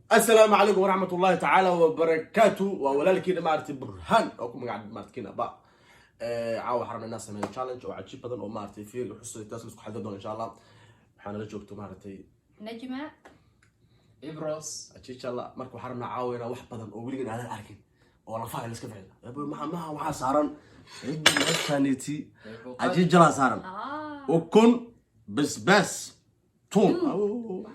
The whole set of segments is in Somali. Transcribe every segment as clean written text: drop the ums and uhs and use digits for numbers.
Asalaamu calaykum waraxmat ullahi tacaala wabarakaatu. Waa walaalkiina, maaragtay, Burhaan oo ku magaca maaragtay ba. Caawa waxaan rabnaa inaan sameeyo challenge oo cajiib badan oo, maaragtay, fiir iyo xusay taas la isku xadin doono, insha Allah. Waxaa nala joogto, maaragtay, Najma. Ibros. Insha Allah. Marka waxaan rabnaa caawa inaan wax badan oo weligan aanan arkin oo lafaha la iska ficil. Maxa maha waxaa saaran meeshaaniti cajiijalaa saaran, ukun, basbaas, tuun.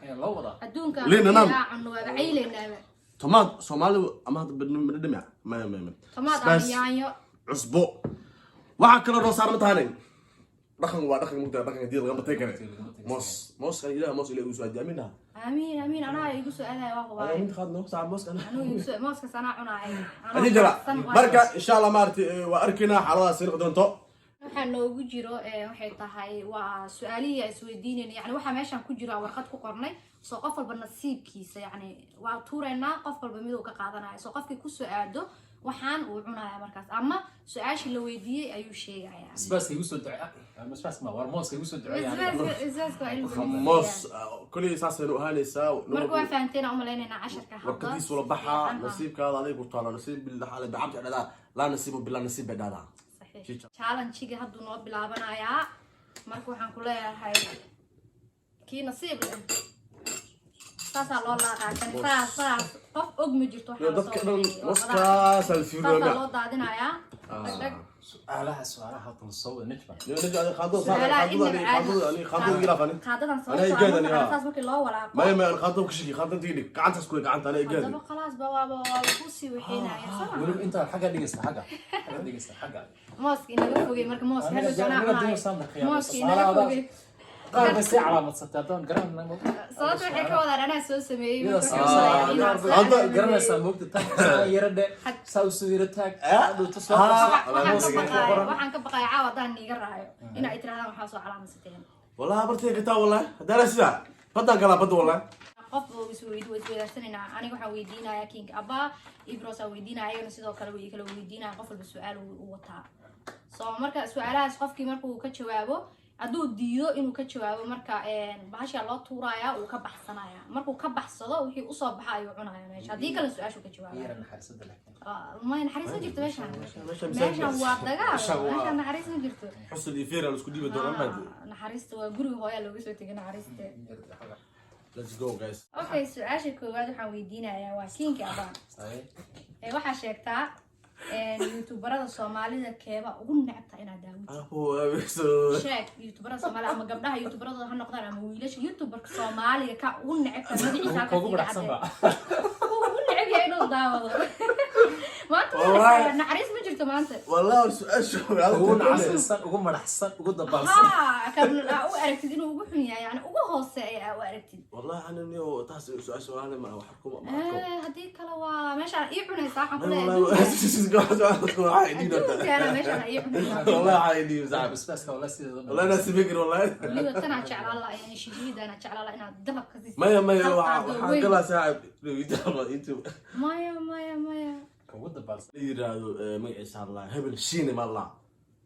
Ayaa loo wadaa. Adduunka Liin dhanaan. Cunno waaba caylaynaaba. Tomaad Soomaali ama hadda madhadhami maya maya maya. Tomaad ama Basbaas, yaanyo. Cusbo. Waxaa kaloo noo saaran matahanay dhaqan, waa dhaqan mugtaa, dhaqanka diid lagama tagi kare. Moos, mooskan ilaah, moos ilaah igu soo aadi, amiin dhaha. Amiin, amiin. Anaa igu soo aadaya, waa hubaay. Amiin qaad noo saa mooskan. Anuu igu soo mooskaas anaa cunaay. Hadii jira marka, insha Allah, maaragtay, waa arkaynaa xaaladaas sii noqon doonto. Waxaa noogu jiro waxay tahay waa su-aalihii aan isweydiinayna. Yani waxaa meeshaan ku jiro aan warqad ku qornay, soo qof walba nasiibkiisa, yani waa tuuraynaa, qof walba miduu ka qaadanaya. Soo qofkii kusoo aado waxaan uu cunaya markaas ama su-aashii la weydiiyey ayuu sheegaya. Basbaaska igu soo ducey. Basbaaska ma war, mooska igu soo ducey. Basbaaska waa in lagu Moos koley saasaynu ahaanaysaa. Marka waa fahanteen aan umalaynayna casharka hadda. Warkadiisu la baxaa nasiibkaada aday ku taalo. Nasiib billah bacabti dhahdaa, laa nasiibu bilaa nasiib bay dhahdaa. Saxiix. Challenge-ga hadduu noo bilaabanayaa. Marka waxaan ku leeyahay kii nasiib leh saasaa loo laaqaa kani, saas saas. Qof og ma jirto waxaa Yo, dadka lasoo dhan bixiyay. mooskaas al Saasaa fiirooya. loo daadinayaa, dhag dhag. Su-aalaha haatan soo wada, Najma. Su-aalaha inaba caadi. Qaadada ilaafani. Qaadadan Anaa sababtoo ah igaadani, marka haa. saas markii loo walaaqo. Maya maya, qaadada ka shiki, qaadada dhig, gacantaas kuwe, gacanta ana igaadi. Haddaba khalaas ba waaba kusii waxeynaya, soo ma? Weliba intaa xagga dhigaysa, xagga dhigaysa, xagga. Mooska inaga fogey. Marka mooska Aniga hadda anaa aniga cunayo. doonaysaa marka yaa Mooska inaga tusaale fogey. Qaar bay sii calaamadsatay haddaan garan. Sababta waxay ka wadaan anaa soo sameeyey. Iyada marka waxay wadaan inaan soo garanaysaa moogta taag, saa yara dhe, saa usoo yara taag, dhowto soo qabso. Waxaan ka Mooska baqaaya qoran. Waxaan ka baqaaya caawa haddaan niiga raayo in ay tirahdaan waxaa soo calaamadsateen. Wallahi bartay kataa, wallahi haddaana sidaa baddaan galaa badda, wallahi. Qof oo isweyd waa isweydaarsanayna. Aniga waxaan weydiinayaa King Abba, Ibros aan weydiinaya, ayagana sidoo kale way kala weydiinaya. Qof walba su-aal uu wataa. So marka su-aalahaas qofkii markuu ka jawaabo, hadduu diido inuu ka jawaabo, marka bahashaa loo tuuraya, uu ka baxsanaya. Markuu ka baxsado, wixii usoo baxa ayuu cunaya meesha. Haddii kale su-aashu ka jawaabaya. Yara naxariisada laakiin. Maya, naxariis ma jirto meeshaan. Meeshaan. Meeshaan waa dagaal. Meeshaan meeshaan naxariis ma jirto. Xusud iyo feer aan isku dhiibi doonaa maadi. Naxariista waa guriga hooyaa looga soo tegay naxariista. Let's go, guys. Okay, su-aasha koowaad waxaan weydiinayaa waa Kinki Abaan. Ay. Waxaa sheegtaa youtuberada Soomaalida keeba ugu necabta inaad daawatid. Abu abiso. Sheeg youtuberada Soomaalida, ama gabdhaha youtuberadooda ha noqdaan ama wiilasha youtuberka Soomaaliga ka ugu necabta magaciisa halkaas kugu iga badhaxsan ba. Cadee. Kuwa ugu necab yahay inuu daawado maanta. Wallahi. Naxariis ma jirto maanta. Wallahi su-aasha Ugu nacasaysan, ugu madaxsan, ugu dabaalsan. Ha kan aa u aragtid inuu ugu xun yahay, yani ugu hooseeya aa u aragtid. Wallahi ana niyo taas su-aasha wallahi ma wax kuma ma arko. Haddii kale waa meeshaan ii cunaysaa, waxaan ku leeyahay adduunkaana meeshaan ii cunaysaa. Wallahi waxaa idhiib saaxib. Basbaaska wallahi sideeda. Wallahi naasi fikir, wallahi. Weliba tanaa jeclaan lahaa, yani shihiidana jeclaan lahaa inaad dalabka siiso. Maya maya. Hal waxaa qaado waxaan weyn. galaa saaxib YouTube. Maya maya maya. Ugu dabaalsan. La yiraahdo magaciisa Allah, hebel shiine ma Allah.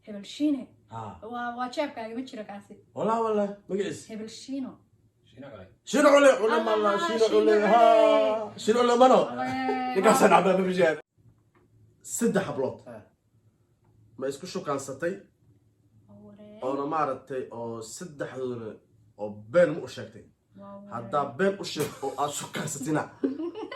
Hebel shiine. Ha. Waa jeebkaaga ma jiro kaasi. Wallahi wallahi magaciisa. Hebel shiino. Shiina culay. Shiine cule cule ma Allah. Allah, shiine shiine cule ha. cule. Shiine cule mano ninkaasaan cabaa ma bishaan saddex hablood ma isku shukaansatay oona, maaragtay, oo saddexdoodana oo been ma u sheegtay? Haddaa been u sheeg oo aad shukaansatina,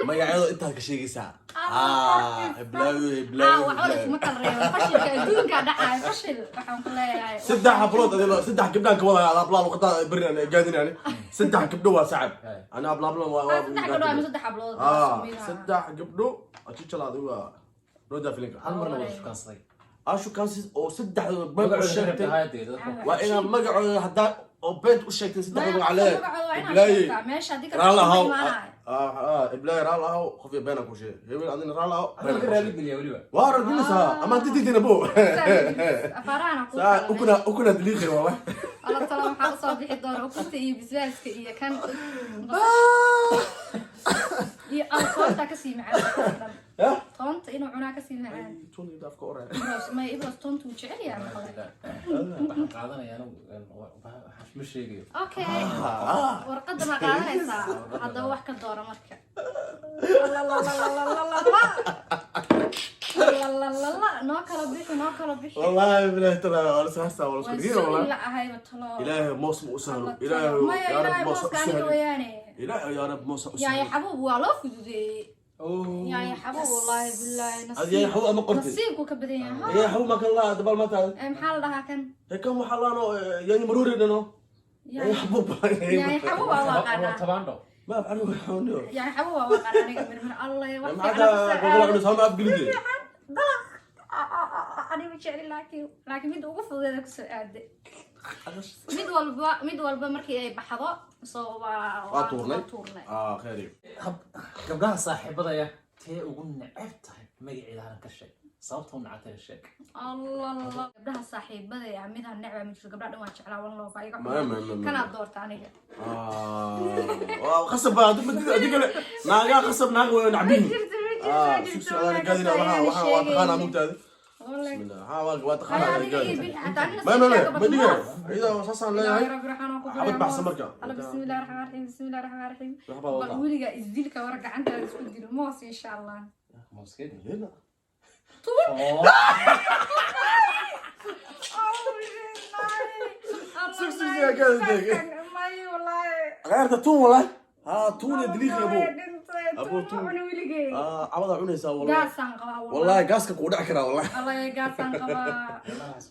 magacyadoo intaad ka sheegaysaa. Ah, heblaayo, heblaayo. Waxba la iskuma kala reebo. Fashilka adduunka dhacaya, fashil waxaan ku leeyahay. Saddex hablood adilo, saddex gabdhaan ka wadaya ablaa luqada barin gaadinani. Saddex gabdho waa sacab ani abla abla waa. Saddex gabdho ama saddex hablood? Ah, saddex gabdho ajijalaadi waa roda filinka. Hal marna wada shukaansaday. Aa, shukaansi oo saddexdooda been u magacooda sheegtay. rabta. Waa inaad magacooda haddaa oo beent u sheegtay saddexdooda magac leeyahay. Magacooda waa inaad Iblaaye. sheegtaa meesha haddii kale Raal ahaw. imaanayo. Iblaaye, raal ahaw, qof iyo beenaan ku sheegay. Hebel adina raal ahaw. Adiga ka raali geliya weliba. Waa rargelinaysaa ama hadii diidina bo. Afaarahana ku saa ukuna ukuna diliiqay wallahi. Alla tala, waxaa usoo bixi doona ukunta iyo bisbaaska iyo kan iyo toonta kasii macaan dhan. Yah. Toonta. inuu cunaa kasii macaan. Tuun iyo afka oraya. Ibros, may, Ibros toontu wuu jecel yahay maqle. Waxaan qaadanaya anigu, ma sheegayo. Okay, warqadda ma qaadanaysaa? Haddaba wax ka doora marka. Lalalalalalala. Lalalala. Noo kala bixi, noo kala bixi. Wallahi billahi taala waa la saxsan, waa la isku Waan dhigay sugi wallahi. la ahayba talo. Ilaahay moos ma u sahlo. Ilaahay Maya, yaa rab Ilaahay moos u mooska aniga sahlo. weeyaane. Ilaahay yaa rab moos u Yaaya sahlo. xabuub waa loo fududeeyey. Yaaya xabuub, wallahi billahi. Adi yaaya xabuub ama qortid? Nasiibku ka badan yahay. Yaaya xabuub ma kan laa dabal ma tahay. Maxaa la dhahaa kan? Kan waxaa laano yaanya maruuri dhano. Yaaya xabuub. Yaaya xabuub waa waaqaanaa. Tabaandho. Ma afcanu waxaaniyo. Yaaya xabuub waa waaqaanaa aniga mirmir Allah wax maxaa fiican ku gobol soo cunus hama afgelide. Dalaq aniga jecli, laakiin midda ugu fududeeda kusoo aaday. Mid walba markii ay baxdo soo waa Waa tuurnay. Waa tuurnay. Ah, khayr. Gabdhaha saaxiibadaya tee ugu neceb tahay? Magaceeda halan ka sheeg, sababta u nacatay sheeg. Allah, gabdhaha saaxiibada ah midaan necba ma jirto. Gabdhaha dhan waa jeclaa, one love ayaga. Ma. Kanaad doorta aniga. Waa qasab baa adiga le naagaa qasab naaga way nacbiin. Jirto, ma jirto, Ah, ma jirto. sug su'aal gaadina waxa waa taqaanaa mugtaada. Wallahi. Bismillah, ha, waa Haya, taqaanaa adiga ii gaadina. bixi xataa anina. Ma Sii diga sheego. iyada saasaan leeyahay. Ilaahay rabbi raxmaan ku Xabad baxsan marka. Alla, bismillahi raxmaan raxiim, bismillahi raxmaan raxiim. Waxbaa Bal wadaa. weligaa isdilka war gacantaada isku dilo moos, insha Allah. Mooskeed. Yela. Tuur. Oo. Oh, shit. Sug, sug, yaa gaadina. May, wallahi. Gaarta tuun wallahi. Ha, tuun diliiq abo. Abo Abo, tuun. Tuun weligay. Ah, cabada cunaysaa wallahi. Gaasaan qabaa. Wallahi gaaska kuu dhac karaa wallahi. Allah, gaasaan qabaa.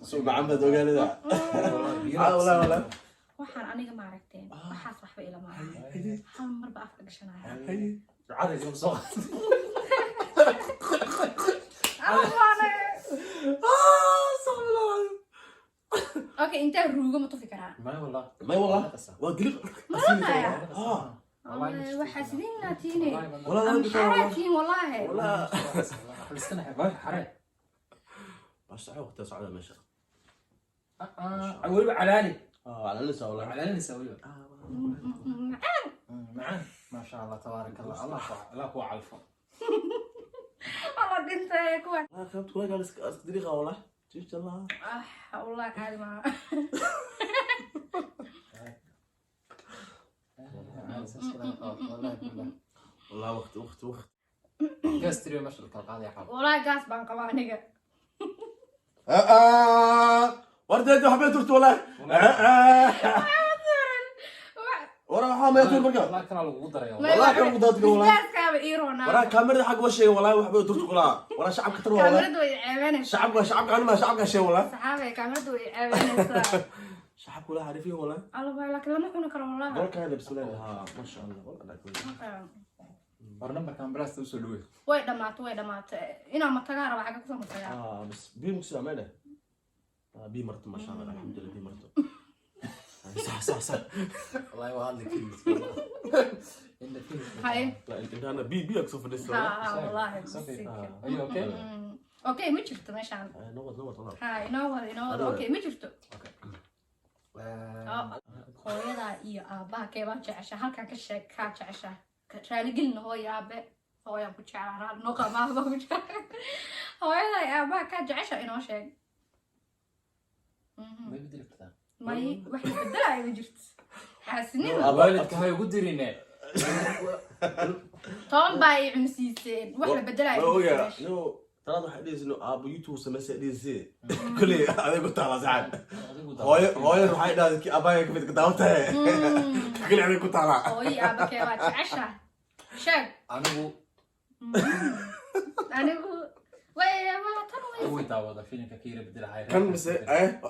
Soo macaan baad ogaanida. Ah, wallahi wallahi. Waxaan aniga maaragteen waxaas waxba ilama aha. Hal marba afka gashanaya. Ducada iska soo qaad. Ah, astaghfirullah. Okay, intaa ruugo ma tufi karaa? May wallah. May wallah. Waa diliiq. Maranaya. Ah. Waxaa sidinaa tiine. Wallah. Amxaraa wallahi. Wallah. Iska naxay bay xare. بس waqti socda meesha. Weliba calaali. Ah, calaalinaysaa wallahi. Calaalinaysaa weliba. Macaan. Macaan, maasha Allah, tabaarak Allah, Allah ku Allah ku calfo. Alla dhintay kuwa. Ah, qaybta kula gaal iska diliiqa wallahi. Jiif Allah. Ah, wallahi caadi maaha. Wallahi waqti waqti waqti. Gastriyo meesha la kala qaadaya xab. Wallahi gaas baan qabaa aniga. Ah, wardeed waxbay turto wallahi. Ah. Wara waxaa ma tur marka. Wallahi kana lagugu daraya. Wallahi kan ugu wallahi. Gaaskaaba ii roonaa. Wara kaamirada xag wa sheegay wallahi waxbay turto kula. Wara shacabka tar wallahi. Kaamiradu way ceebanaysaa. Shacabka anima shacabka sheegay wallahi. Saxaabay, kaamiradu way ceebanaysaa. Shacabku la xariifin wallahi. Alla baa, laakiin lama cuni karo wallahi. Dalka bismillah. Ha, ma sha Allah wallahi. War nambarka ambalaasta usoo dhawey. Way dhamaatay, way dhamaatay. Inaa matagaa raba, xagga kusoo matagaa. Ah, بس بي مكسي عمله. بي مرته ما شاء الله، الحمد لله، بي مرته صح صح صح. Wallahi waa hadli kelimid inna fihi. Haye. لا انت انا بي بي اكسو في Ha الدستور. ha, wallahi. Are you okay? Okay, ma jirto meeshaan. نوض نوض والله. Ha, inoo wada, inoo wada. Okay, ma jirto. Hooyadaa iyo aabbaha keebaa jecesha? Halkan ka sheeg kaa jecesha. Raaligelina hooyo, aabe. Hooyaan ku jeclaa, raali noqa, maaba ku jeclaa. Hooyadaa iyo aabbaha kaa jecesha inoo sheeg. Ma bedeli kartaa? May, wax la bedelaayo ma jirto. Xaasinimo. Waalidka hay ugu dirine. Toban baa ay cunsiiseen, wax la bedelaayo ma jirto meesha. No talaad waxay dhihaysa inuu aabbo YouTube samaysay dhihaysa kuley aday ku taala saxan. Hooyo hooyo waxay dhahday kii aabbaha ka mid ka daawatahay kuley aday ku taalaa. Hooyo iyo aabba keebaa jecesha sheeg. Anigu Anigu way waa tan way. Way daawada filimka kiira bedelahay. Kan mise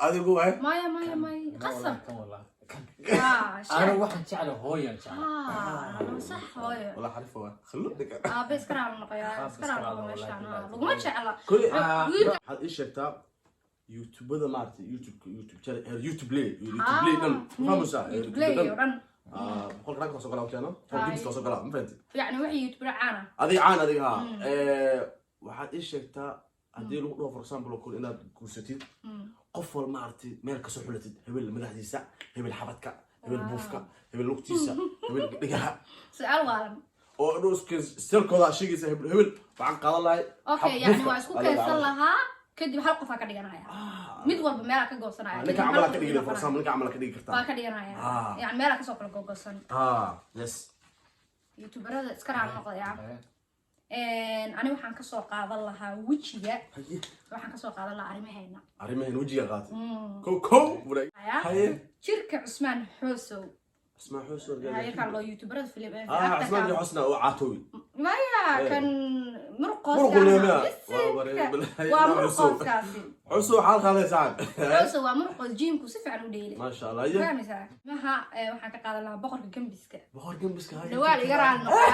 adigu Maya, maya, maya, qasab. Kan wallah kan. Ah, sheeg. Anigu waxaan jeclahay hooyan jeclahay. Ah, sax, hooyo. Wala xarif waa khalo dhiga. Aabe iska raali noqoyaa. Aabe Iska raali iska noqo raali meeshaan. wallahi. Laguma jecla. Kuley wiilka. waxaad ii sheegtaa youtubada maaragtay youtube channel youtube lay youtube lay dhan ma fahmaysaa? YouTube lay oo dhan. 100 rag soo galaa keeno oo soo galaa, ma fahanti? Yacni wixii youtuber caana. Adiga caan adiga ha. Waxaad ii sheegtaa haddii lagu dhaho, for example oo kale, inaad guursatid qof wal maaragtay meel kasoo xulatid, hebel madaxdiisa, hebel xabadka, hebel buufka, hebel lugtiisa, hebel dhigaha. Su-aal waalan. Oo dhow iskeelkooda sheegaysa, hebel hebel waxaan qaadan lahay. Okay, yani waa isku keensan lahaa, kadib hal qofaa ka dhiganaya, mid walba meelaa ka goosanaya. Ninka camalaa ka dhigi, for example, ninka camalaa ka dhigi kartaa. Waa ka dhiganaya. Yani meelaa kasoo kala googoosan. Ah, yes. Youtuberada iska raal noqdaya. Ani waxaan kasoo qaadan lahaa wejiga. Haye. Waxaan kasoo qaadan lahaa arrimaheena. Arrimahan wejiga qaatay, kow kow buray. Haye. Jirka Cusmaan Xoosow. Cusmaan Xoosow. Yarkaan loo youtuberada film. Ah, Cusmaan iyo Xusna oo caatoobi. Maya, kan Muruq leeyaa. murqooska waa murqooskaasi. Xoosow xaal qaaday saaxib. Xoosow waa murqoos, jiimku si fiican u dheelay. Maasha Allah, haye. Fahmaysaa? Maha, waxaan ka qaadan lahaa boqorka gambiska. Boqor gambiska, haye. Dhawaal iga raali noqda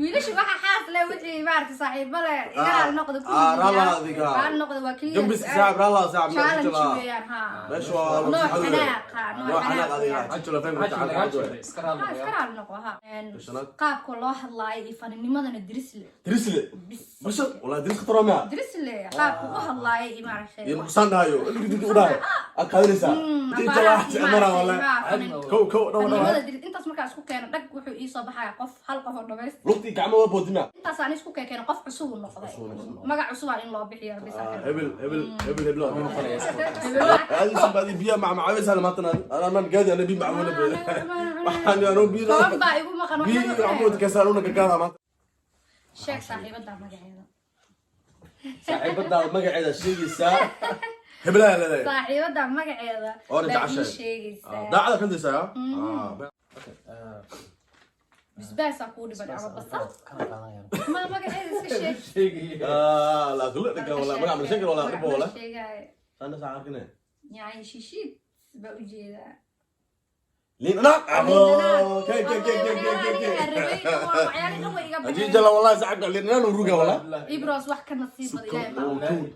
wiilasha, waxa xaas leh, wixii maaragtay saaxiibo leh, iga raali noqda. Ah, raali adiga. Raali noqda, waa keliya Gambiska saaxib, raala saaxib. Challenge weeyaan, ha. Meesha waa Nooc xanaaqa, nooc nooc xanaaq xanaaq adiga weeyaan. jajula fahmi karta Cajiib, iska raali Ha, iska noqoyaa. raali noqo, ha. Shanaad. Qaabka loo hadlaayo iyo faninimadana Dirisle. Dirisle basha walaa diris khataro miya? Dirisle qaabka u hadlaayo iyo maaragtay Iyo nuqsaan dhahayo dhig u dhahayo aad qaadanaysaa afaarahaas iyo mara maaragtay, walaa. ha, Kow kow dhaw dhaw. Fanimada Diris intaas markaa isku keeno, dhag wuxuu ii soo baxaya qof, hal qof oo dhamaystir. Lugtii gacmo waa boodina. Intaas aan isku keeno, qof cusub uu noqday, magac cusubaan in loo bixiyo bisa. Hebel hebel hebel hebel هذه سبادي بيا مع معاويس، انا ما تنا انا ما قادي، انا بي معونه waxaan anoo biyo 10 baa igu maqan. Biyo waxba ma camuud kasaaruuna gagaada maanta. Sheeg saaxiibada magaceeda. Saaxiibadaada magaceeda sheegaysaa, heblaha leedahay. Saaxiibada magaceeda Oo na baa ii jeceshahay. sheegaysaa. Daacada ka daysaa. Bisbaasaa kuu dhiban ama basal. Kana qaadanayaan. Ma magaceeda iska sheeg. Sheegaya. La kullu dhaka wala magac ma sheegay wala dhibo wala. Magac ma sheegaayo. Ana saa arkine. Yaani shishiid baa ujeedaa. Liin dhanaan. Kay kay kay kay kay kay. Ajiij la wallahi sacabka liin dhanaan uu ruga wala. Ibros wax ka nasiib bad ilaahay ma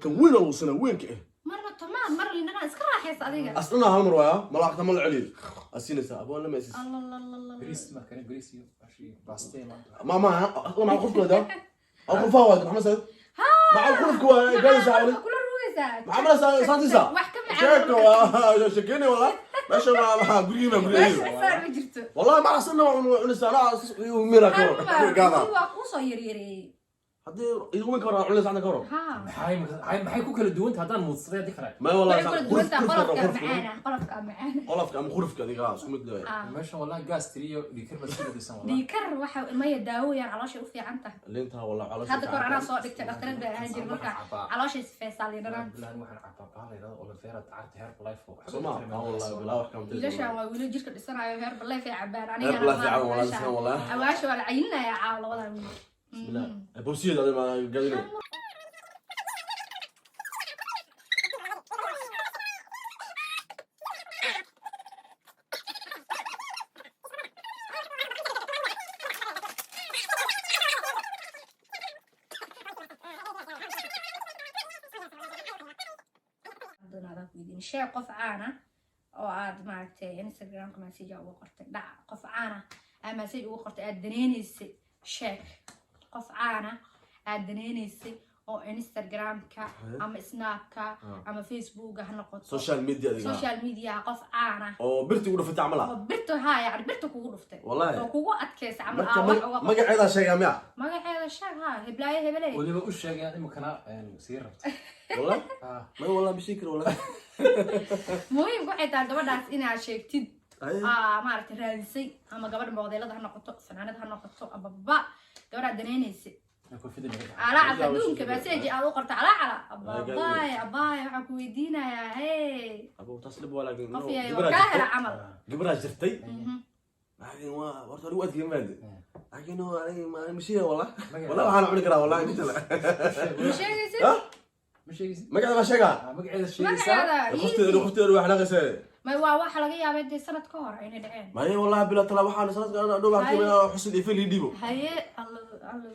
Kan weyn oo sana weynka eh. Marna tomaad, marna liin dhanaan, iska raaxaysa adiga. Aslana hal mar waaya malaaqta ma la celiyo asinaysa aboon lama isis. Allah Allah Allah. Bariis ma kana, bariis iyo ashi baaste maanta. ما اصلا مع الخلف ده او خلفها واحد محمد سعد مع الخلف قال ساعه. Kula rugaysaa. محمد سعد سانتيسا. Wax ka macaan. شيك شكيني والله ماشي مع قريبه Meesha قريبه. xisaar ma jirto. والله ما حصلنا عنس انا ميرا Hal mar كور قاعده. waa kuusoo yaryareeyey. هذه يقوم كور عنس عندك كور. Ha. Maxay ku kala duwan tahay haddaan muudsaday haddii kale? ما والله Waxay kula duwan tahay qolofka macaana, qolofka macaana. قلفك ام خرفك هذيك اسكو مد. Ah. Meeshan wallahi gaas tiriyo dhiikar baad isku dhadaysan wallahi. Dhiikar waxa maya, daawo yaan, calooshay u fiican tahay. لينتها والله على Hadda kahor anaa soo dhigtay, dhakhtarad baa ahaan jiray, marka calooshay sifeysaa liin dhanaan. Bilahan waxaan cabaa baa la yidhahdo aloe vera dacarta Herbalife oo waxba سمع tarima. والله بالله وحكم. Wiilashaan waa wiilo jirka dhisanayo, Herbalife ay cabaan. Herbalife ay cabaan, والله dhisaan, والله. Awaasha waa la cayinaya caawa labadan wiil. بسم الله بوسيد هذا ما قال. Haddana adaan ku weydiin, sheeg qof caana oo aad maaragtay Instagramka message ugu qortay. Dhac qof caana aad message ugu qortay, aad daneynaysay. Sheeg qof caana aad daneynaysay oo Instagramka ama Snapka ama Facebooka ha noqoto. Social media adiga. Social media, qof caana. Oo birti ugu dhufatay camal. Oo birta, haa, yani birta kugu dhuftay. Wallahi. Oo kugu adkaysa camal Marka aa wax uga qortay. Magaceeda sheegaa miya? Magaceeda sheeg, haa, heblaayo hebeley. Weliba u sheegayaan imikana sii rabta. والله. Ah. ما والله بشكر والله. Muhiimka waxay tahay gabadhaas inaad sheegtid. Ay. Aa maaragtay raadisay, ama gabadha modeelada ha noqoto, fanaanada ha noqoto, ama ba gabadhaad danaynaysay. Koofida naga baxay. Calaacalka adduunka message aad u qorta, calaacala abaay abaay, waxaan ku weydiinayaa hey. ابو تصلب ولا qof yahay oo kaa hela camal. gabadhaa jirtay, laakiin waa horta anigu adkii maade, laakiin aniga ma mashiya wallah wallah waxaan cuni karaa wallahi mid kale. Ma sheegaysid? Ha? Ma sheegaysid? Magaceeda ma sheegaa? Ah, magaceeda sheegaysaa. Magaceeda. Qofteeda qofteeda wax naqaysa. May, waa waxa laga yaabay dee sanad ka hor inay dhaceen. Maye wallahi bila tala waxaan sanadka ana dhow waxaan xusid ifil dhiibo. Haye, allo allo,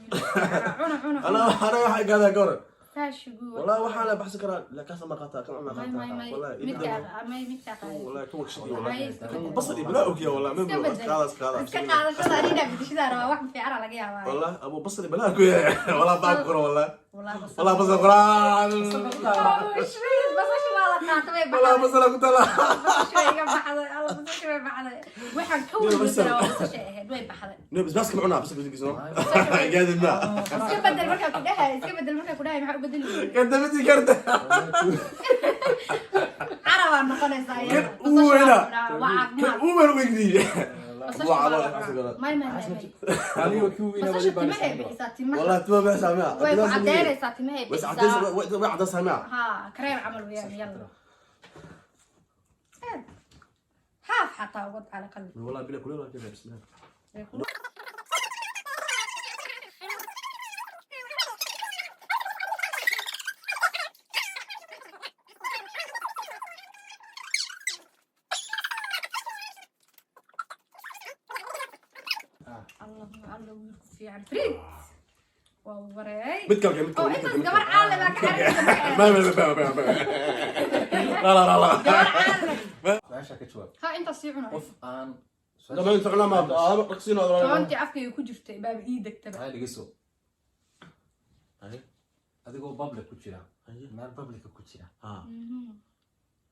cuna cuna. ana ana waxa gaada ka hor. Faashigu. Wallahi waxaan la baxsan karaa la kaasa ma qaata kan ma may may qaata may wallahi. Midkaa may, midkaa qaada. Wallahi kan waqshidi wallahi. Hay, iska bedel. basal ibla ogiya wallahi Iska ma bedel. qaada qaada. Iska qaadashada anina bedeshadaa rabaa, wax fiicana laga yaabaa. والله ابو بصل بلا والله باكر والله. Wallahi basal. والله بصل قران. Oh, shit, basasha waa la qaatay, way والله baxday. بصل كنت لا. Basasha way iga baxday, alla, basasha way baxday. Waxaan ka welwelsanaa waa basasha ahayd, way way baxday. No, basbaaska ma cunaa, bas bas no. Gaadi ma. Iska bedel markaa ku dhahay, iska bedel markaa ku dhahay, maxaa u bedeli weyday? Kadabadi karta. Carabaa noqonaysaa iyada. Kan uu weynaa. Waa caafimaad. Kan uu weyn weydiiyey. Basasha Waa waa la calool cunaa. May may may may. Adigo kii weynaa Basasha wali baa timahay bixisaa, timaha. والله تما بس ما. Way ku cadeynaysaa, timahay بس bixisaa. عدس way عدس ما. Ha, kareem camal weeyaan, yalla. Aad. Haaf xataa uga cala qalbi. والله بلا كلها كيف بسم الله. Way ku- Allahumma alla wiilku fiican. Fariid. Waa wareey. Mid kale, mid Oo kale. intaas gabar caale baa ka cararaysa magaceeda. ما ما ما ما ما. لا لا لا لا. Gabar caale. Su-aasha ka jawaab. Ha, intaas sii cunay. Qof aan لما انت علماء رقصين. Toontii afkayga ku jirtay baaba ii degtaba. Maxaa dhegeyso, adigoo public ku jira, meel publica ku jira,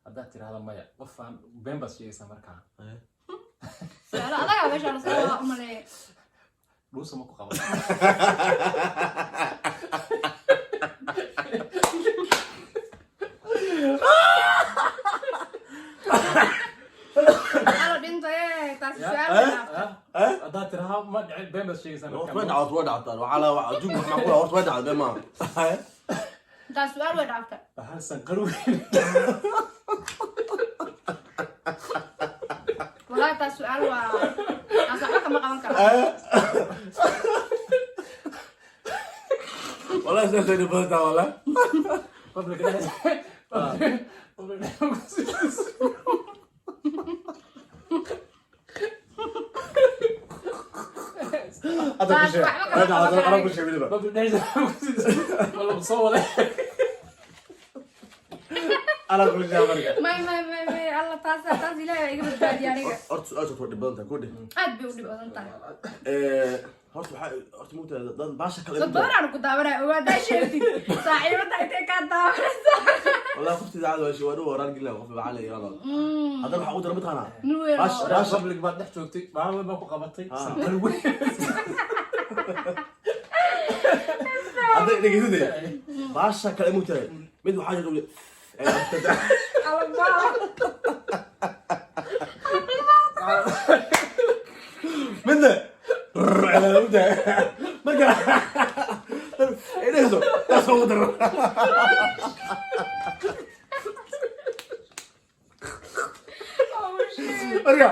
haddaad tirahdo maya, qof aan been baad sheegaysaa markaa. Su'aalo adagaa meesha la soo wadaa u maleeya. Dhuusa ma ku qaban? Alo dhintaye, taasi su'aal ma dhaafto. Haddaad tiraha ma dhicin, been baad sheegaysaa horta markaa. way dhacdo, way dhacdaa. Waxaa la adduunka wax macquul ah, horta way dhacdaa ma. Taas su'aal way dhaaftay. Hal sanqar weyn. Wallahi taas su'aal waa taas, waxba kama qaban karo. والله سنة بدها والله. Public public dhexdiisa. هذا كل شيء هذا هذا كل شيء weliba. Public dhexdiisa wala soo wada. على كل شيء marka. May may may may, alla taas taas ilaahay baa iga badbaadiya aniga. Horta su-aasha way dhib badan tahay kudhe. Aad bay u dhib badan tahay. Horta waxaa horta mugtaa dad baasha kale. Dad badan aan ku daawanaya oo haddaa sheegtid saaxiibada intay kaa daawanaysa. والله qofti idaacada waa waa dhow waraan gelina qof baa cali yiraahdo. Haddana waxaa ugu dara mataqaanaa Nin weyn oo- Baasha. Public baad dhex joogtay, maalin weyn baa ku qabatay sanqar weyn. Hadda dhegeysatay baasha kale mugtahay mid waxaa jirta. Alabaa. Midna mugtahay marka dhegeyso taas ugu daro. Oh, shit. Marka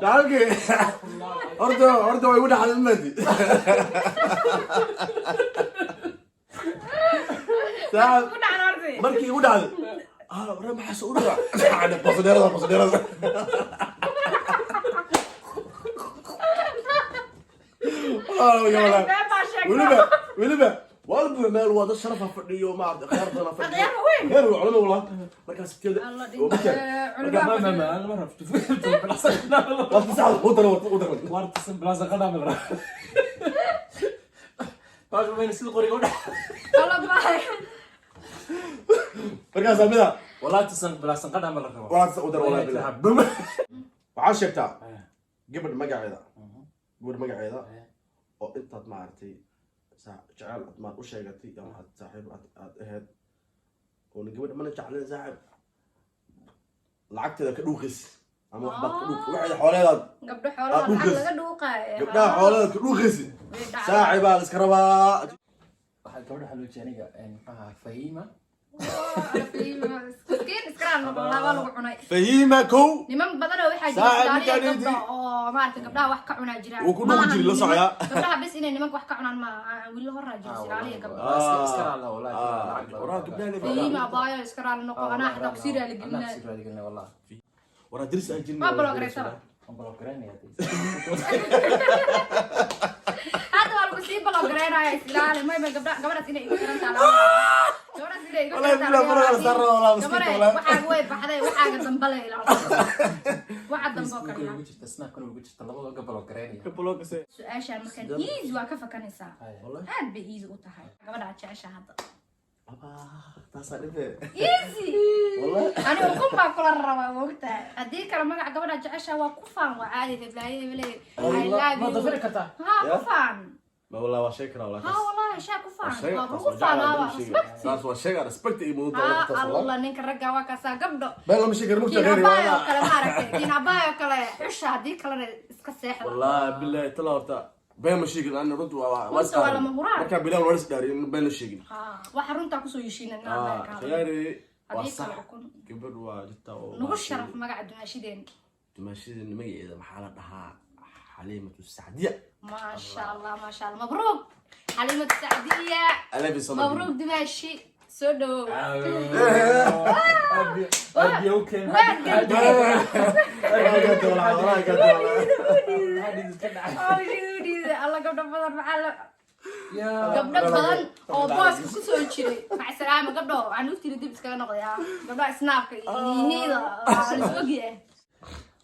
dacalkii horta horta way igu dhacday madi saa Ku dhacda horta. Markii igu dhacday ah wara maxaa soo udhaca basadeerada basadeerada. Been baa sheegtay. Weliba weliba walba meel waa dad sharafa fadhiyo, maarata khiyaar badan fadhiyo. Khiyaar weyn. Khiyaar waa culimo wallah markaas teeda. Alla oo dhinta marka culimo. Ma ma ma ma rabto. Waa fasax u daro u daro. Wartisan bilaa sanqadhaa ma la rabo. Baashu mayna sida qoriga u dhex. Alla baay. Markaas mida Wallahi tisan bilaa sanqadhaa ma la rabo. Waa u daro wallahi billah. Waxaa sheegtaa gabadh magaceeda, gabadh magaceeda oo intaad maaragtay jecel aad maar u sheegatay ama aad saaxiib aad ahayd oona gabadh mana jecleen saaxiib lacagteeda ka dhuuqis ama waxbaad ka dhuuq waxeeda xooleedaad. Gabdho xoolaha lacag dhuuqis. laga dhuuqaayo. Gabdhaha xoolaheeda ka dhuuqaysi. Way dhacdaa. Saaxiibaa la iska rabaa. Waxaa gabadha waxaa loo jeeda aniga muxuu ahaa Fahiima. Miskiin iskaraal noqon waa lagu cunay. Fahiima kow. Niman badan oo waxaa jira Saaxiib Soomaaliya ninkaan gabdho oo maaragtay gabdhaha wax ka cunaa jiraan. Wuu ku dhuuqi jiray, la socyaa. Gabdhaha bes inay nimanka wax ka cunaan ma wiilo horaa jira Soomaaliya gabdho. Iska raala wallahi. Waraa gabdhaha Fahiima abaayo iska raali noqo, anaa xataa kusii raali Anaa gelinaa. kusii raali gelinaa wallahi. Waraa diris aan jirin. Waa block gareysaba. Waan block gareynaya. Hadda waa lagu sii block gareynaya, isilaali may may gabdha gabadhaas inay igu xiran tahay. Gabadhaas inay igu Wallahi xiran bilaa faraha la saaro, wallahi miskiinka, Gabadha wallahi. waxaaga way baxday, waxaaga dambale ilaal. Waxa dambe oo Facebooka kale. ugu jirta, Snapkana ugu jirta, labadaba ka block gareynaya. Ka block se. Su-aashaan markaan easy waa ka fakanaysaa. Wallahi. Aad bay easy u tahay. Gabadha aad jeceshaa hadda. Baba, taasaa dhibe. Easy. Wallahi. Ani ukun baa kula rabaa, moogtahay. Haddii kale magaca gabadha jecesha waa ku faan, waa caadi, heblaayo hebele, I love Ma you. dafiri kartaa? Ha, ku faan. Ma wallahi waa sheegi karaa wallahi. Ha, wallahi shaa ku faan. Waa sheega, Waa taas lagu waa jeclahay, faanaaba. been sheegi. Respect. Taas waa sheega, respect iyo mudan Ha. taas wallahi. Allah, ninka ragga waa kaasaa, gabdho. Been lama sheegi karo, mugta Kiin reeri abaay oo waa. kale, maaragtay, kiin abaay oo kale xusha, haddii kalena iska seexda. Wallahi billahi tala horta been ma sheegin, ana runtu waa Runta waa lama huraan. Markaa bilaw waa is dhaariyo in been la sheegin. Ha, waxa runtaa kusoo heshiina. Ah, khiyaari waa Haddii sax. kale ukun. Gabadh waa jirta oo Nagu sharaf magaca dumaashideen. Dumaashideen magaceeda maxaa la dhahaa? Xaliimatu Sacdiya. Maasha Allah, maasha Allah, mabruuk Xalimatu Sacdiya. I love you so much. Mabruuk dumaashi, soo dhawow. Abi okay. Waan gantay. Wallahi gata, wallahi gata, wallahi. Alla, gabdho badan maxaa la gabdho badan oo booska kusoo jiray, macsalaama gabdho, waxaan uftiri dib iskaga noqdayaa gabdhaha snaabka iyo niida waa la is ogyahay.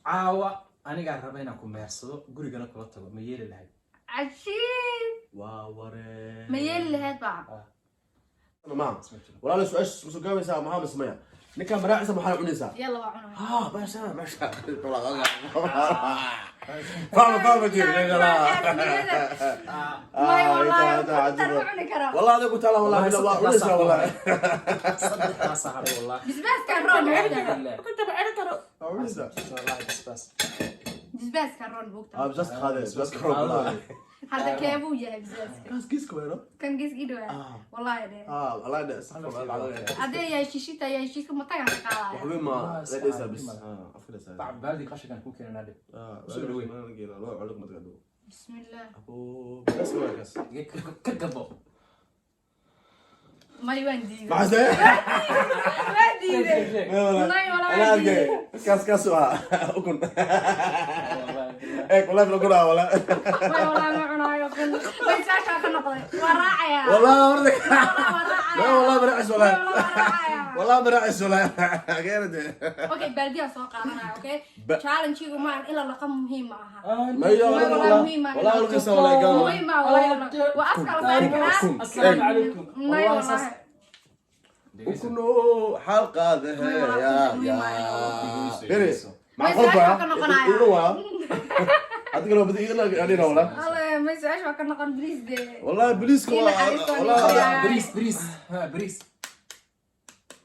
Caawa anigaa raba inaan ku mehersado, gurigana kula tago, ma yeeli lahayd? Cajiib. Waa waree. Ma yeeli lahayd baa? Ma walaal, su-aasha ma soo gaabaysaa? Maxaa masmaya ninkaan maraacisa maxaa cunaysaa? Yalla, waa cunaya. Ah, maasha maasha, fahma fahma jir. May, wallahi ukuntan ma cuni karaa. والله هذا قلت له والله بالله waa cunaysaa والله. Saddexdaas haray wallahi. Bisbaaskaan roon moogtahay. Waa cunaysaa. Wallahi basbaas. Bisbaaskaan roon moogtahay. Ah, bisbaas qaade, bisbaas roon wallahi. Hadda keebuu yahay bisbaaska? Kaas kiiska weero. Kan gees ii dhawaa. Ah. Wallahi dhe. Ah, wallahi dhe. Haddee yahay shishita yahay shishka matagan ka qaadaya. Waxba ma la dhaysaa bis afka dhaysaa. Bac baaldi qashinkan ku keenanaa dhib. Ah, Soo dhaweey. loo culuq madgado. Bismillah. Abo, bisbaas waa kaas. Ka gabo. May, waan diiday. Maxaa sey? Waan diiday. May, wallahi Ana waan arkay. diiday. Kaas kaas waa ukun. Eeg, wallahi ukun ah wallahi. May, wallahi ma cunaayo kun. May, saashaa ka noqday, waa raacayaa. والله ورد. Wallahi waa raacayaa. لا والله براعس والله. May, wallahi waa raacayaa. والله براعس والله. غير ده. Okay, baaldiyaa soo qaadanaya. Okay, challenge-igu ma in la laqa muhiim ma aha. ما هي والله والله muhiim ma aha. والله القصه والله قال. Muhiim ma wallahi waa afka la saari karaa. Assalaamu calaykum. May, wallahi. وكنو حلقه ذا يا يا بيري مع ما قلبها يسألش وكنا قناعة. هذيك لو بدي انا علينا ولا. Alle, may, su-aasha waa ka noqon, please de. والله بليس. إيه نحرص والله. عليك. Bariis, bariis, ha, bariis.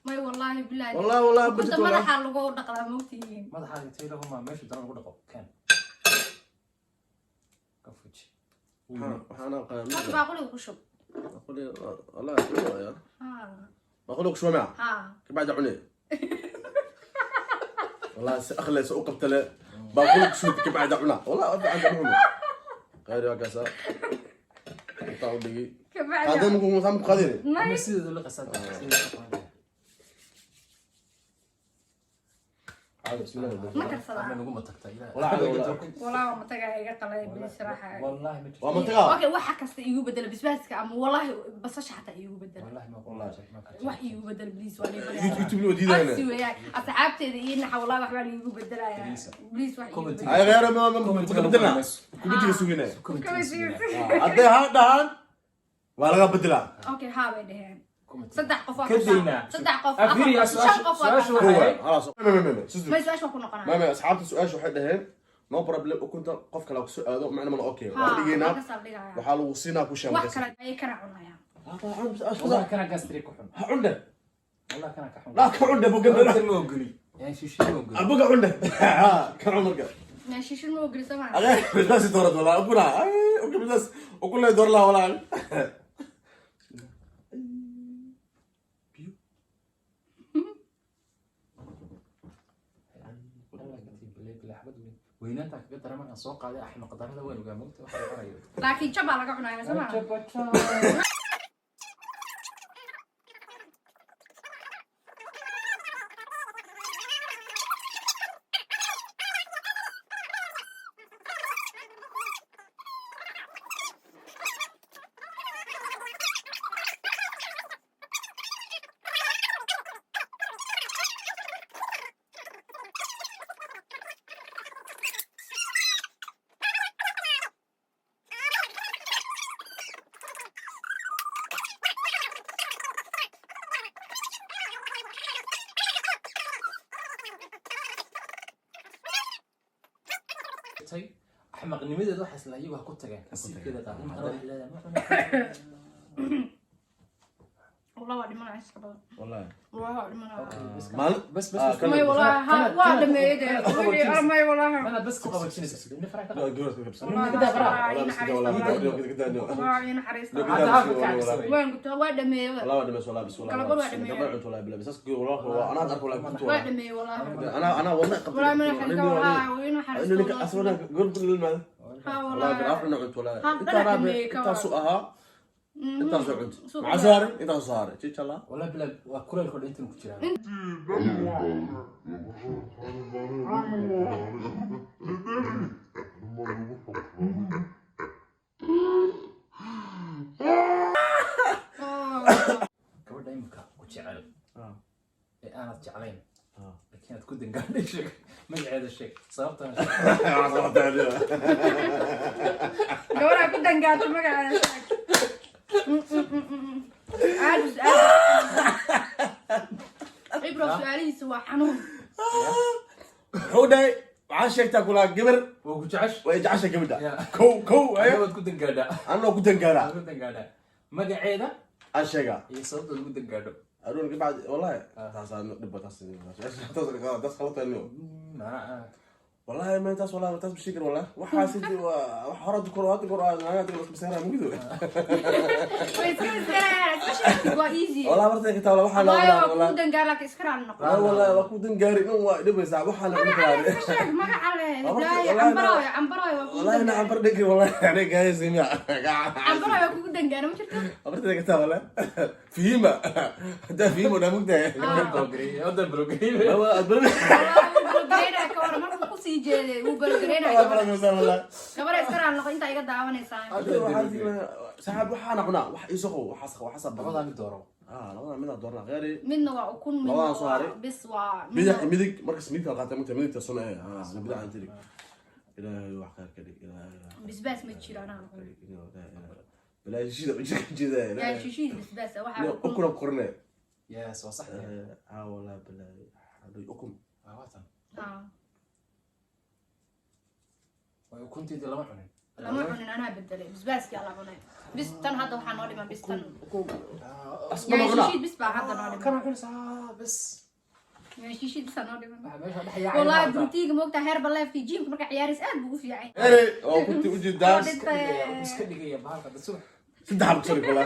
May, wallahi billahi. والله والله Ukunta بجد والله. madaxa lagu dhaqdaa, mogtihiin. Madaxaaga taylahuma meesha daran lagu dhaqo keen ka fuji. انا Horta baaquliga ku shub. والله يا Ha. بقول لك شو معه Ha. بعد عني والله اخلي سوق قبتله بقول لك شو بعد عنا والله بعد عنا غير يا كاسا طاو دقي. Kabacdi. هذا مو سام قادر. May. Ama sideeda la qasaa. عادي، بسم الله. Ma karsadaa? Ama nagu matagtaa ilaah. والله عادي والله. Walaa waa matagaa, iga qalay bilis raaxa. Wallahi ma jirto. وما تقع. Okay, waxa kasta iigu bedela basbaaska ama wallahi basasha xataa iigu bedela. Wallahi ma Wax iigu bedela please, waa liibanaya. يوتيوب لو ديدا Codsi هنا. weeyaan asxaabteeda ii naxa, wallahi waxbaa liigu bedelayaa. Please. Please wax iigu Comment. bedela. هاي غير ما ما بدلنا كومنتي سوينا. هذا هذا waa laga bedelaa. Okay, haa bay dheheen saddex qof waa Ka daynaa. saddex qof, Ah, afar fiiri, qof, shan qof waa su-aashu kasaa. waxay- خلاص May, su-aasha waa ku noqonaya. ما asxaabta su-aasha waxay dhaheen no problem, ukunta qof kale ku soo aado macna mana okay Haa, waa dhigeynaa. waa ka saldhigaya. Waxaa lagu siinaa ku Wax kale ayay kana cunayaan. Wallahi kana gastri ku xun. Ha cunde. Wallahi kana ka xun. La ka cunde boga. Kan ma ogoli yani shishi ma ogoli. Boga cunde ka cun marka. Shishin ma ogoli sama. Agay bisbaas doorad walaa ukuna ay ukun bisbaas ukun lay door laa walaa biyo. Wallahi gatii bilay bilay xabad weyn weynaanta kaga dara markaan soo qaaday axmaq darada waan ogaa moogta waxa la cunayo. Laakiin jabaa laga cunaya sama. Jaba jaba. cuntay. Axmaqnimadeeda waxay isla iyagu ha ku tageen, nasiibkeeda qaad. Imikana waxay leedahay ma cunay. Wallah waa dhimanaya iska badan. Wallahi. Wallah waa dhimanaya. Okay, bas. Maalin bas bas. Ah, Bas. kan- May wallahi ha waa dhameeyay dee. Wixii may wallahi. Kana bas ku qabajinaysa, ina faraha ka qaad. Wallahi Wallahi ii bas wallahi naxariista. Waa ii naxariista. Hadda halka ka cabsaway. Waan gubtaa, waa dhameeyay. والله دمس والله بس والله. Kala bar waa dhameeyay. قبل عنت والله بلا بس والله انا اعرف والله كنت Waa dhameeyay wallahi. انا والله قبل. Wallahi ma naxariista wallahi waa ii naxariista. انا اصلا قلت لنا Ha والله wallahi. بالعافيه عنت والله. ها، انت طلع رابع دمي انت كمان. سوقها انت عنت سوق مع ساري انت ساري تشي الله. Wallahi bila waa kuleylka dhan intan ku jiraan. Gabadha imika ku jecel ee aanad jeclayn laakiin aad ku dangaadhay, sheeg magaceeda, sheeg sababtana sheeg. Gabadha ku dangaarta magaceeda sheeg. Aad su-aal. Ibro su-aalihiisa waa xanuun. Wuxuu dhahay waxaa sheegtaa kulaa gabar Waa ku jecesh. Way jecesha gabadha. Ya. Kow kow ayo. Waad ku dangaadhaa. Anoo ku dangaaraa. Waad ku dangaadhaa, magaceeda aan sheegaa iyo sababta ugu dangaadho. Aroon kabacdi wallahi taasaa dhibba taas taas taas khalatan. والله ما تاس والله تاس بشكل والله waxaas intii waa wax hore kor hadda kor aan hadda kor isma mugido. Way iska iskarayaan, iska sheegtid waa easy. والله martay ka taala waxa la Waayo waa والله kugu dangaar laakiin iska raali noqo. لا والله waa ku dangaari in waa dhibaysaa waxa la Magaca cuni leh iska sheeg, magaca leh. Waa Hiblaayo, marka- cambarooyo, cambarooyo waa kugu والله انا dangaar. عم بردك والله يعني جايز يا Cambarooyo waa kugu dangaar, ma jirto? martay ka taala فيما ده فيما انا مugtahay. Wadan هو Wallahi wuu balogareynaya ka waran markuu kusii jeeday wuu balogareynaya gabadha. والله. Gabadha iska raali noqo intaa iga daawanaysaa. saxaab waxaana cunaa wax iisoo qabo waxaas waxaas badan. Labadaa mid dooro. Ah, labadaa mid aan doornaa qeeri. Midna waa ukun, midna Labadan soo waa haray. bis waa bidix midna midig markas midigta la qaatay mugta midigta sunna ee ah bidix aan tiri Ilaahay wax khayr ka dhig Ilaahay Bisbaas ma jiro anaa cunay. Bilaa shida jida. Yaa shishiid bisbaas ah, waxaa ukun. Ukuna korne. Yes, waa sax. Ah wallahi bilaa haday ukun. Waa waatan. Ah, Way ukunteedii lama cunin. Lama cunin, anaa bedelay, bisbaaskii la cunay bis tan hadda waxaa noo dhiman bis tan. Ukun asma Yaa cuna. shishiid bis baa hadda noo dhiman. Kana cunaysaa bas. Yaa shishiid bis aa noo dhiman. Waxa meesha dhex yaacaya Wallahi maanta. borotiinka moogtaa Herbalife gymka markaa ciyaaraysa aad buu u fiican yahay. Ere oo kunti u jeedaa. Iska dhigaya bahalka dad subax. Saddex xabo sari kula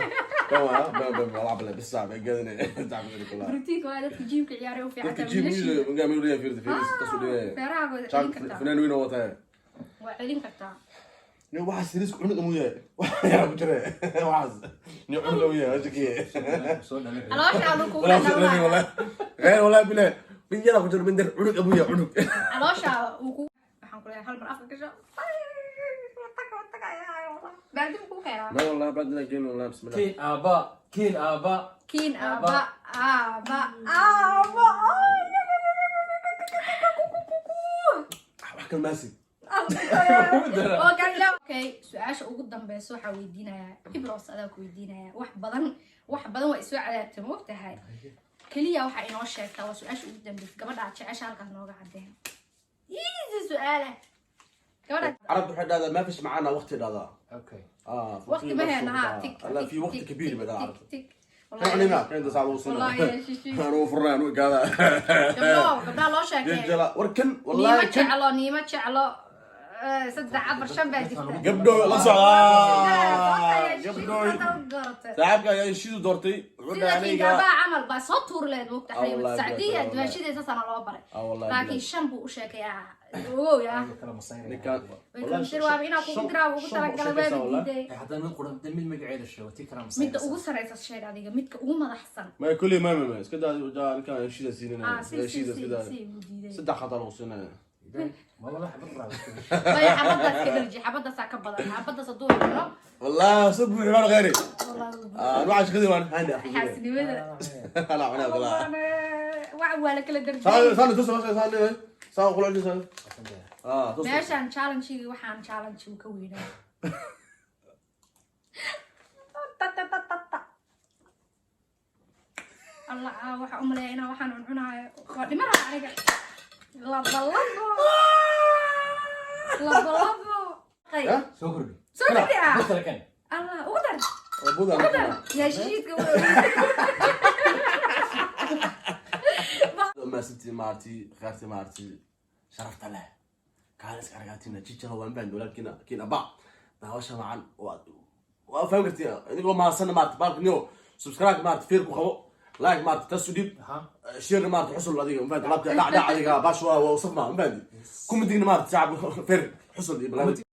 waa ba ba ba ba bis saac gaadina saddex xabo sari kula. Borotiinka waa dadka gymka ciyaaray u fiican dadka tahay gym wiilashii. magaa meel leeyahay fiirta fiiris tasu dhigay. Feeraha waa celin kartaa. Fanaan weyn oo wataa. Waa celin kartaa. Nin waxaas risk cunug umuu yahay wax yaa ku jira waxaas nin cunug umuu yahay shakiye. Soo dhalay. Caloosha aduu kugu والله dhadhawaa. والله غير والله بالله من يلا ku jira min dar cunug umuu yahay cunug. Caloosha uu kugu waxaan ku leeyahay hal mar afka gasho. Baadi kuu keenaa. ما والله بعدنا جينا والله بسم الله. Kiin aaba, kiin aaba. Kiin aaba aaba aaba. Wax kale maasi. Oo kan la okay, su-aasha ugu dambeysa waxaa weydiinayaa Ibros, adaa ku weydiinayaa. Wax badan wax badan waa isoo cadaabta ma ogtahay, keliya waxaa inoo sheegtaa waa su-aasha ugu dambeysa gabadha aad jecesha halkaas nooga cadeen, easy su-aala gabadha. عرب waxay dhahdaa ما فيش معانا وقت dhahdaa. Okay. اه. waqti ma hena ha tik. لا في وقت كبير بدل عرب. tik. كان علينا كان صعب وصلنا. والله يا shishi. انا فرنا انا قاعد. Gabdho gabdhaha loo sheekay. جلا وركن Niima والله كن. jeclo, niima jeclo, saddex afar shan baa jirta. Gabdho la socdaa gabdho. Gabdho saaxiibka ayaa shidu doortay wuxuu sida dhahay aniga kingaabaa camal baa soo tuur leed moogta. Ah, wallahi sacdiya bilahi, dumaashadeeda saasaana loo baray. Ah, wallahi laakiin bilahi. shan buu u sheekayaa ogow yaa. Kala masaynaya. Ninkaan Way kala sir waaba inaa kugu diraa ugu talagalay waaba diiday. Haddana mid quran mid magaceeda sheego tii kala masaynaysa. Midda ugu sareysa sheeg adiga, midka ugu madaxsan. ما كل ما ما iska daa ninkaan shida siinana. Ah, si si shida si iska daa. si buu diiday. Saddex xataa lagu siinaya. Ma wala xabad raaw. Maya, xabadaas ka dharji, xabadaasaa ka badan, xabadaas hadduu cuno. والله صب حمار غيري. Wallahi wuu انا waxaan shaqadii waan handi. xaasidnimada. انا انا والله. Wac waa la kala darjiyay. saan saan tus saan saan qul saan ah tus. Meeshaan challenge waxaan challenge uu ka weynaa. Ta ta ta ta ta. Allah ah, waxaa u maleeya inaan waxaan cuncunaayo waa dhimanaha aniga laba labo. Labo labo. Ya? Soo kordhi. Soo kordhi ah. Dad kale keen. Allah, ugu dar. Oo buda. Ugu dar. Yaa shiidka. Maasantii, maarti khaarti, maarti sharafta leh, kaala iska argaatina jijaro waan baan walaalkiina kiin aba daawasha wacan. Waa faham kartiin idigoo mahadsanna. Maarti baalka niyo subscribe, maarti feer ku qabo, like, maarti tas u dhiib, share, maarti xusul adiga mafahanti, laabta dhac dhac adiga baash waa usaf ma mafahanti, kumidigna maarti shacab feer xusul iyo barnaamij.